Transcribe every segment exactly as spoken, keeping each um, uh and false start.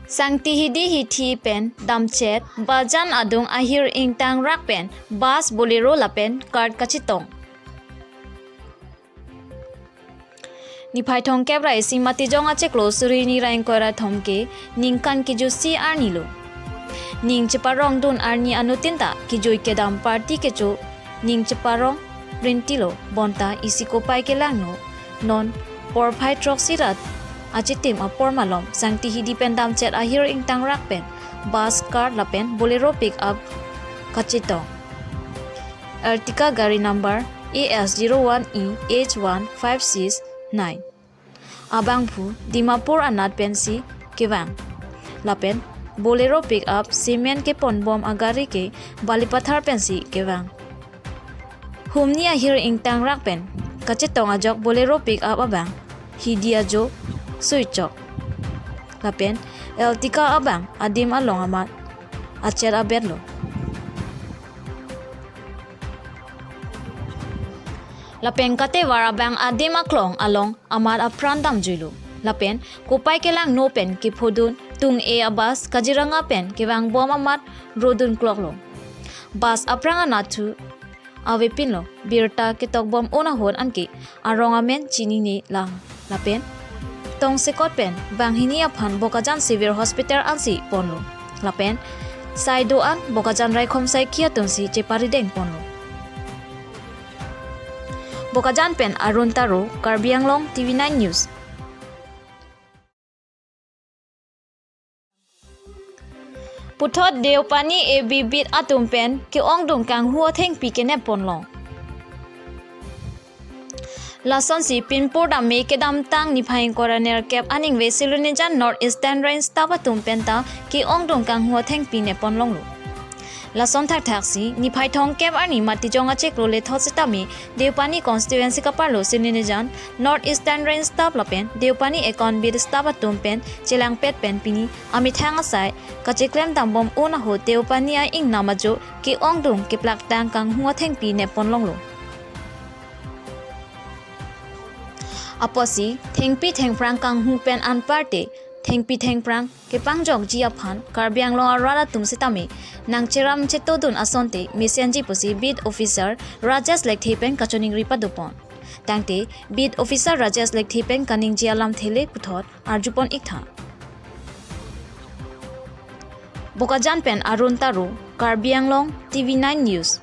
Sangti hidi hithi pen damchet, bajan adung ahir ingtangrak pen bus, Bolero lapen cart kachetong. Niphai thomkep ra isi Matijong achiklo suri hini ra ingkoi ra thom ke ningkan kejutsi arni lo. Ning cheparongdun arni anuttin ta kejui kedam party kecho ning cheparong rintilo, bonta isi kopai kelangno non porphai throksi ra achitim apor malom Sangti hidi pen damchet ahir ingtangrak pen bus, cart lapen Bolero pick up kachetong. Ertiga gari number A S zero one E H one five six nine abangphu Dimapur anat pensi kevang. Lapen Bolero pick up cement keponbom agari ke Balipathar pensi kevang. Humni ahir ingtangrak pen kachetong ajok Bolero pick up abang hidi ajo suichok. Lapen Ertiga abang adim along amat achet abet lo. Lapen katevar abang adim aklong along amat apran damjuilo. Lapen kopai kelangno pen kephodun tung-e abus Kaziranga pen kevangbom amat rodun kloklo. Bus aphrang anat thu avepinlo, birta ketokbom un ahut anke arong amen chinine lang. Lapen tongsekot pen banghini aphan Bokajan Civil Hospital ansi ponlo. Lapen sai do-an Bokajan raikhom saikhi atumsi cheparideng ponlo. Bokajan pen Arun Taro, Karbi Anglong, T V nine News. Puthot Deopani A B beat atum pen ke-ongdung kanghu athengpi kenep ponlong. Lasonsi pinpur dam me kedamtang niphai ingkoi ra nerkep aningve Silonijan North Eastern Range staff atum penta ke-ongdung kanghu athengpi nep ponlonglo. Lason thakthaksi niphai thomkep arni Matijong achiklo lethot sitame Deopani constituency kaparlo Silonijan North Eastern Range staff lapen Deopani account beat staff atum pen chelangpet pen pini amethang asai kacheklem dambom un ahut Deopani a-ingnam ajo ke-ongdung keplaktang kanghu athengpi nep ponlonglo. Apotsi thengpi thengphrang kanghu pen anparte thengpi thengphrang kepangjokji aphan Karbi Anglong arat atum sitame nangcheram chetodun asonte mesenji pusi beat officer Rajesh Lekthe pen kachiningri padopon. Tangte beat officer Rajesh Lekthe pen kaningje alamthe le puthot arjupon iktha. Bokajan pen Arun Taro, Karbi Anglong, T V nine News.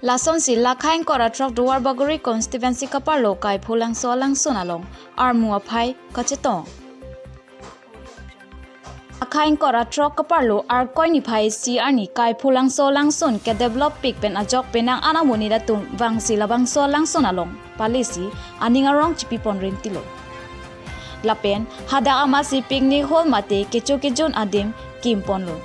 Lasonsi lakha ingkoi ra throk Duar Bagori constituency kaparlo Kaiphu Langso alangsun along armu aphai kachetong. Lakha ingkoi ra throk kaparlo Arkoi niphai isi arni Kaiphu Langso alangsun ke-develop pik pen ajok penang an amonit atum vangsi labangso alangsun along palisi aning arong chipipon rintilo. Lapen hadak amatsi picnic hall mate kecho kejun adim kimponlo.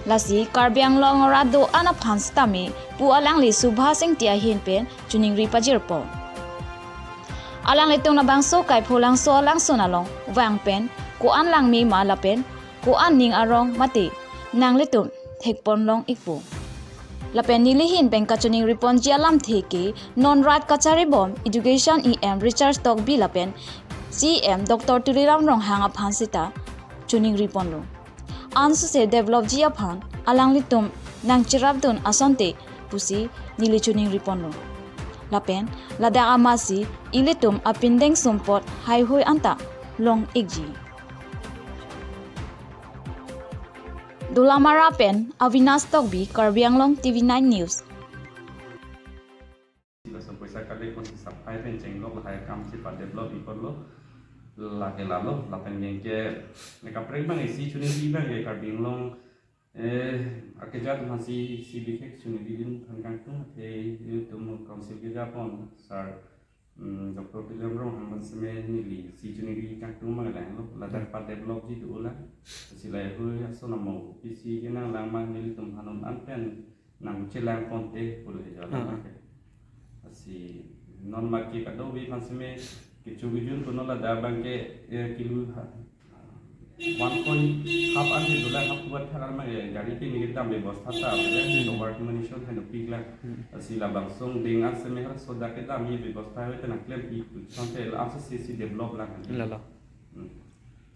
Lasi Karbi Anglong arat do-an aphan sitame pu alangli Subhas Ingti ahin pen chiningri pajirpo. Alanglitum labangso Kaiphu Langso alangsun along vang pen ko-an langme ma lapen ko-an ning arong mate nanglitum thekponlong ikpo. Lapen nelihin pen kachiningri ponji alamthe ke non rat kacharibom Education E M Richard Tokbi lapen C E M Doctor Tuliram Ronghang aphan sita chiningri ponlo. Ansose developji aphan alanglitum nangcherapdun asonte pusi neli chiningri ponlo. Lapen ladak amatsi ilitum apindeng sumpot haihui anta long ikji. Dolamara pen Avinash Tokbi, Karbi Anglong T V nine News. Laso poisa kali kon si saphai pen chenglok lahai akam si pa-develop ikotlo, lake lalo lapen jengke ne kaprek abang isi chuningri abang ke Karbi Anglong, eh, akeja atum aphansi isi bikhek chuningri din aphan kangtung athe itum council kejapon sir, mm, Doctor Tuliram Ronghang aphan seme neli isi chuningri kangtung abang langlo, ladak pa-developji do-olang. Si lahai hui ason amo kopisi kenanglang ma nelitum aphan non an pen nangchelang ponte pulo he jala. Ah. Ke. Lasi non mat ke kadokave aphan seme kecho kejun punon ladak abang ke, eh, kelu ha, One point half an ke dula half buat thar arma ke gari ke ni kedam bebosta ta bela Hmm. Government nation hai no pik la. Hmm. Si labangso ding an seme har soda kedam ye bebosta hai te nangklem pi tu chante la asosiasi develop la kan. Lalo. Hmm.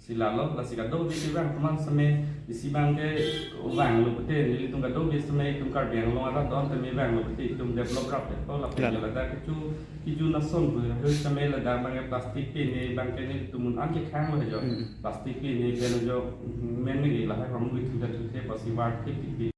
Si lalo, lasi kadokave ke bang teman seme isi bang ke vanglo pute nelitum kadokave seme itum Karbi Anglong arat don teme vanglo pute itum develop rap de ko lapen Lalo. Ladak kechu kiju nason bu hur seme ladak bang ke plastic pene bang ke nelitum un an ke khang lo jo. Hmm. Plastic pene pen jo men me lahai rom gui thu da thu the pasi war ke ti pi.